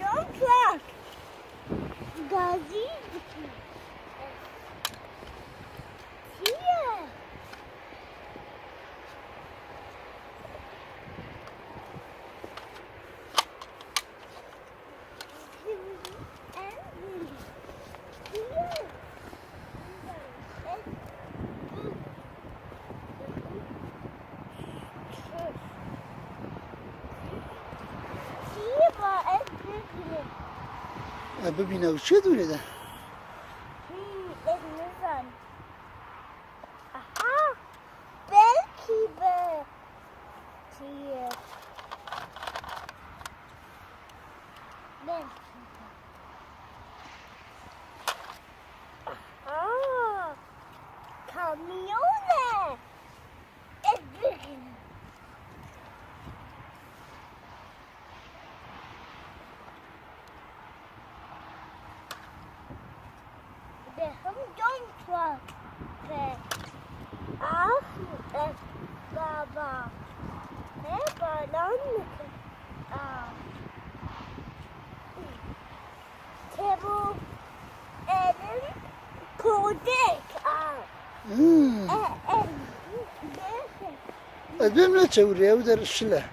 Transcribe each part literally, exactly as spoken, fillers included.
Don't crack. Gazî dikî. Çi ye? Çi ye ba, ez bibînim. E, bibîne û çi dûrê de? Hmm, ez nizanim. Aha, belkî be. Çi ye? Belkî be. Aha, kamyon e. Ez bibînim. They have don't want to. Ah, eh, baba. He, baran mı? Ah. Tebu, elim, kodek. Ah. Hmm. Eh, eh, Ez bêm ne çewrê, ew der şile.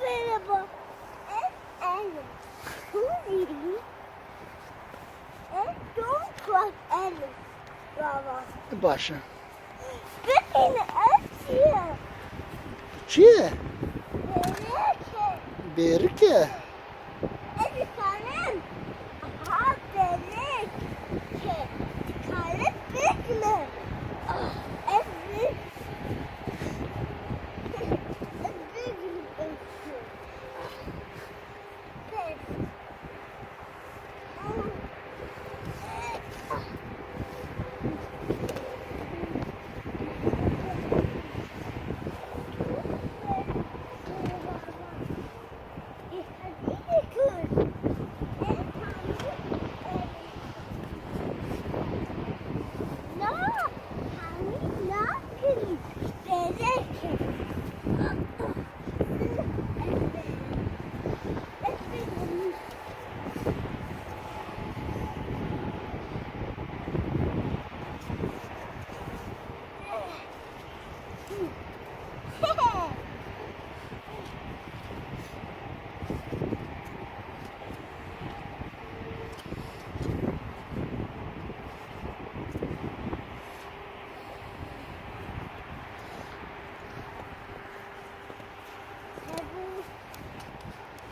Merhaba. Ez Elif. Kuzeyli. Ez Don Clark Elif. Baba. Baş e. Peki ne, ez çi ye? Çi ye? Bêrik e. Bêrik e. Ez dikarim. Aha, bêrik. Dikarim bêrik mi? Ez bêrik. Ez bêrik.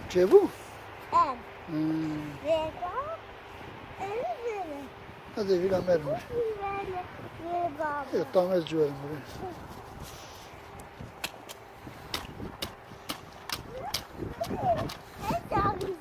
Çêbû? Em. Hmm. Vêga, em vêne. Hadi vîra mer mir. Vêne, vê baba. Ya, tamam, ez ciwerim buraya. Ez abicim.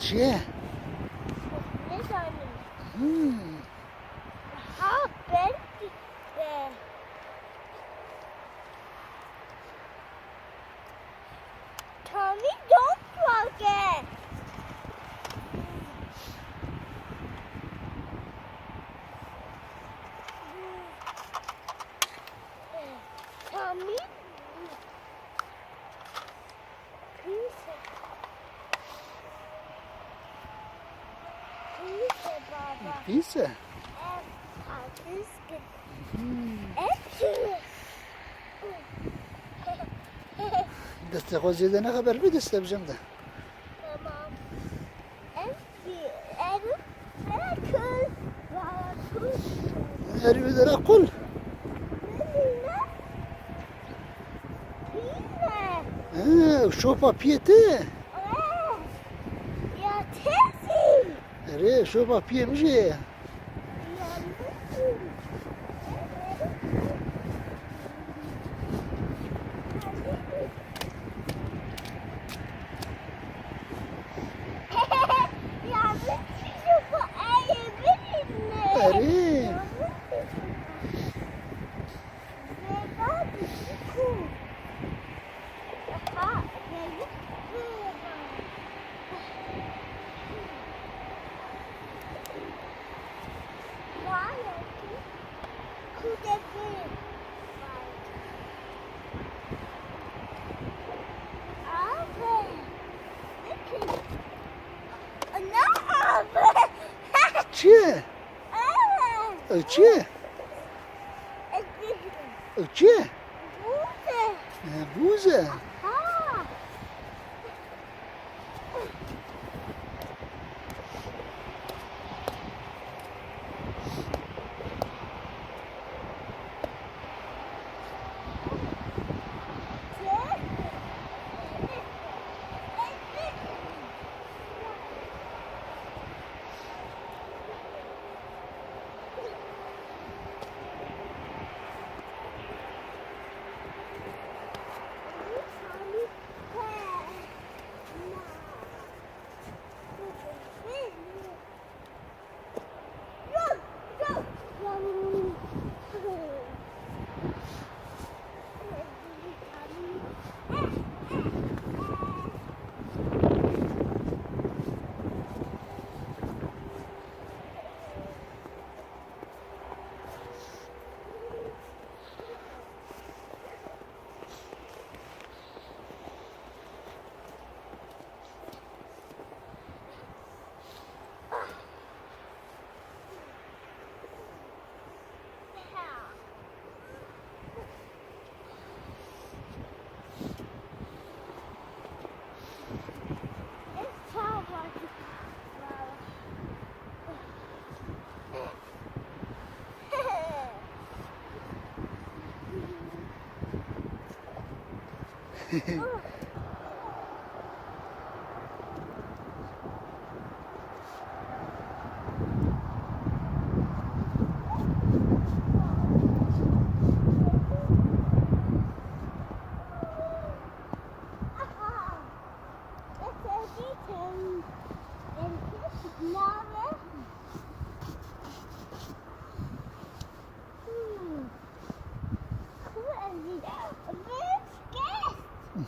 Çi ye? Nizanim. Hmm. Ha, belkî be. Tommy, don't walk it. Tommy. Pîs e. Pîs e baba. Pîs e? Ev pîs e. Hmm. Ev çi? Destê xwe zêde nexeber bî, destê bi cem de. Tamam. Ev Erû, erû, erû dere qul. He, şopa piyê te. Ya teyze. Erê, şopa piyê min jî ye. Erê. Çi ye? Ew çi ye? Ew çi ye? Bûz e. He, bûz e.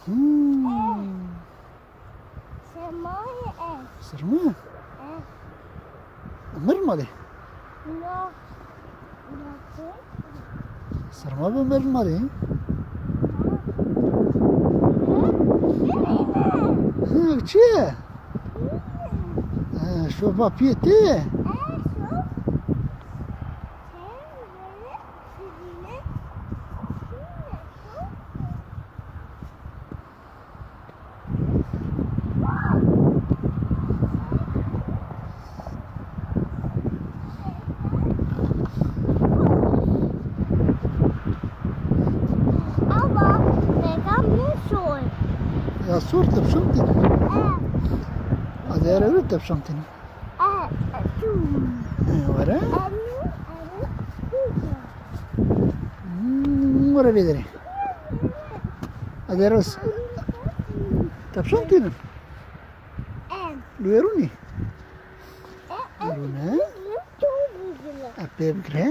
Hmm. Sermayê ev. Serma? Ev. Mir malê? Na. Na. Serma be mir malê. Ha, çi ye? Ha, şopa piyê te? Ha, şop. Ama vega min sor. Ya sor tepşan tîne. E. Adere wî tepşan tîne. E, tu. E, were? E, nu, e, nu, tu. Hmm, were vê derê. Adere s-, tepşan tîne. E. Wêrûnî. Wêrûne. Em pê bigire.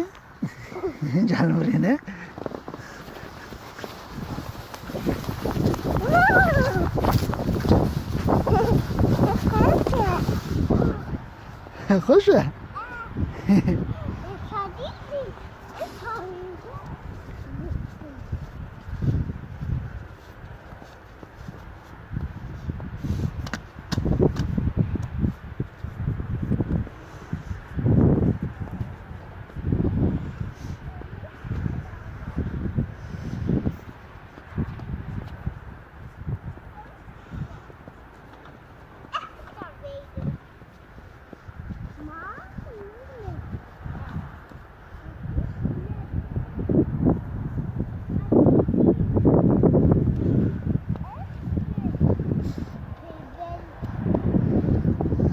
Canım rêne. Xweş e.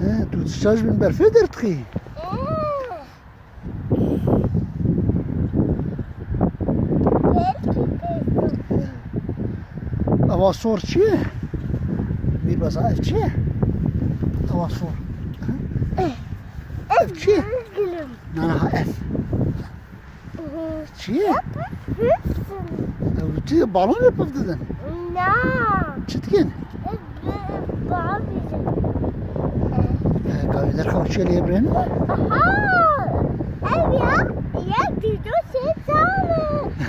He, tu çaş bin berfê derdixî? Ewa sor çi ye? Mîrbaz, ev çi ye? Ewa sor. Ev çi ye? Na, na, ev. Çi ye? Ew tu balonê piv didin? Na. Çi dikin? Ev bi-, bi-, E, ka wê derxew çi lê birêne? Aha! Ev ya, yek, du, do, sê, çar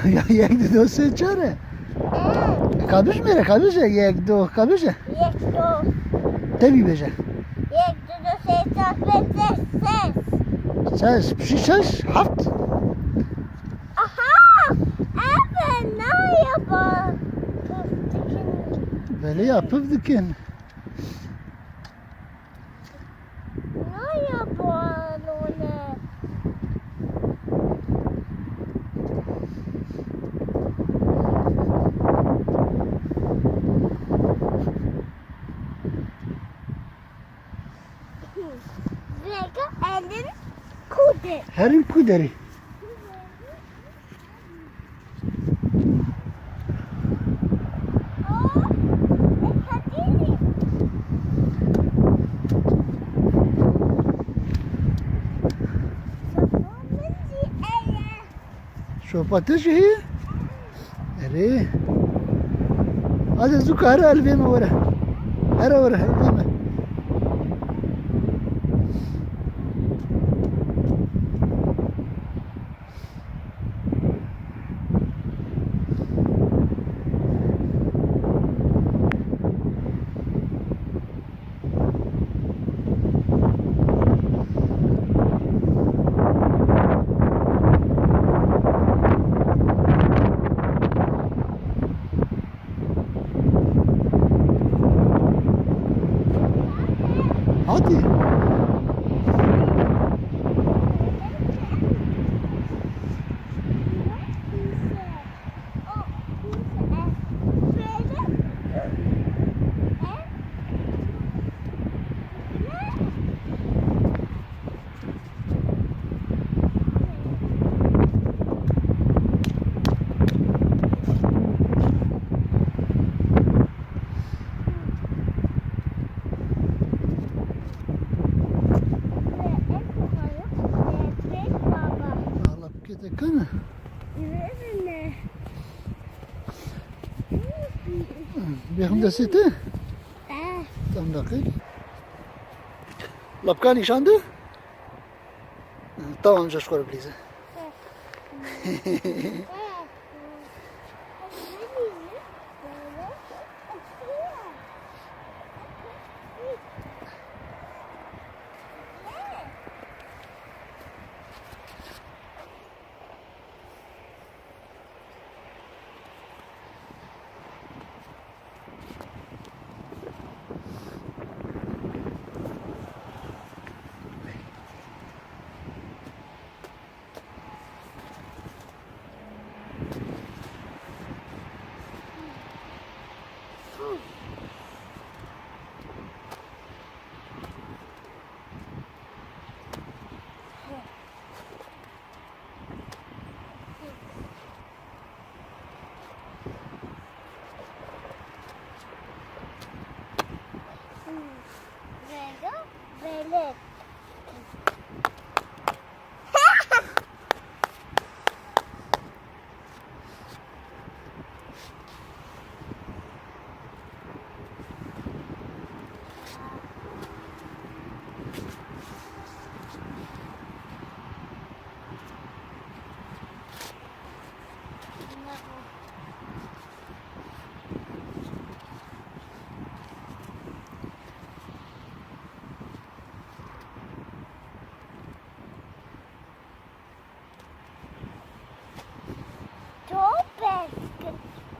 e. Ya yek, du, do, sê, çar e. E. Ka bijmêre, ka bije, yek, du, ka bije. Yek, du. Tevî bêje. Yek, du, do, sê, çar, pênc, şeş, şeş. Şeş, şeş, heft. Aha! Ev naya ba-, piv dikin. Belê ya, piv dikin. Naya balone. Vêga elin ku de. Herin ku derî. Şopa te jî heye? Erê. Hadi zûka here, elvê me were. Here were, elvê me. Hadi. Bêxim destê te? Eh. Tam deqîq. Lapka nîşan de? Tamam, ca ji xwe re bilîze.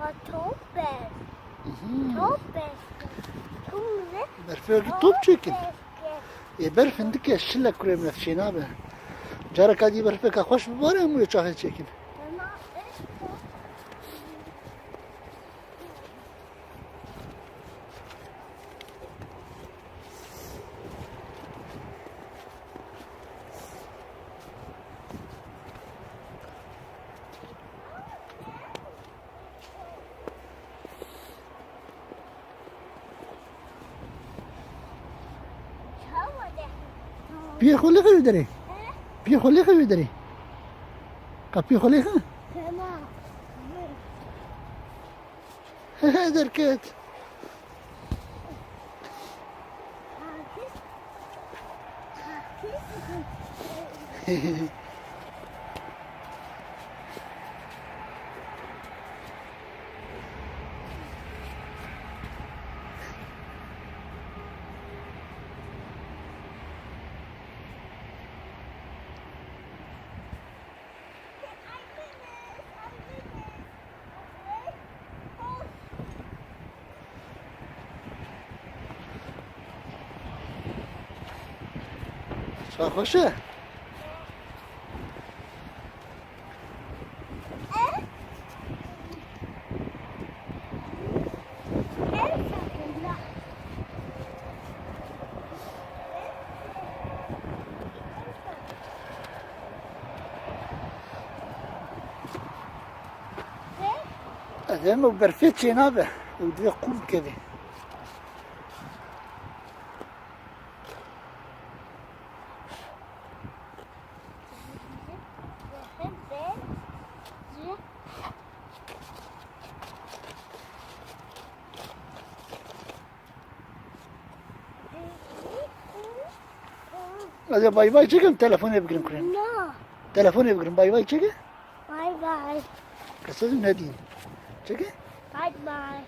Top berf. Mhm. Top berf. Kum ne? Berfê wekî top çêkin. Top berf. Ê berf hindike şile kurê min çênabe. Careka dî berfeka xweş bibare, em wê çaxê çêkin. Tamam. Piyê xwe lêxe wê derê. Piyê xwe lêxe wê derê. Ka piyê xwe lêxe. Derket. Çawa xweş e? Edem û berfê çênabe û divê qûr bikeve. Ez ê bay bay çêkim, telefonê bigirim kurê min. Na. Telefonê bigirim, bay bay çêke. Bay bay. Kesê nedîn. Çêke? Bay bay.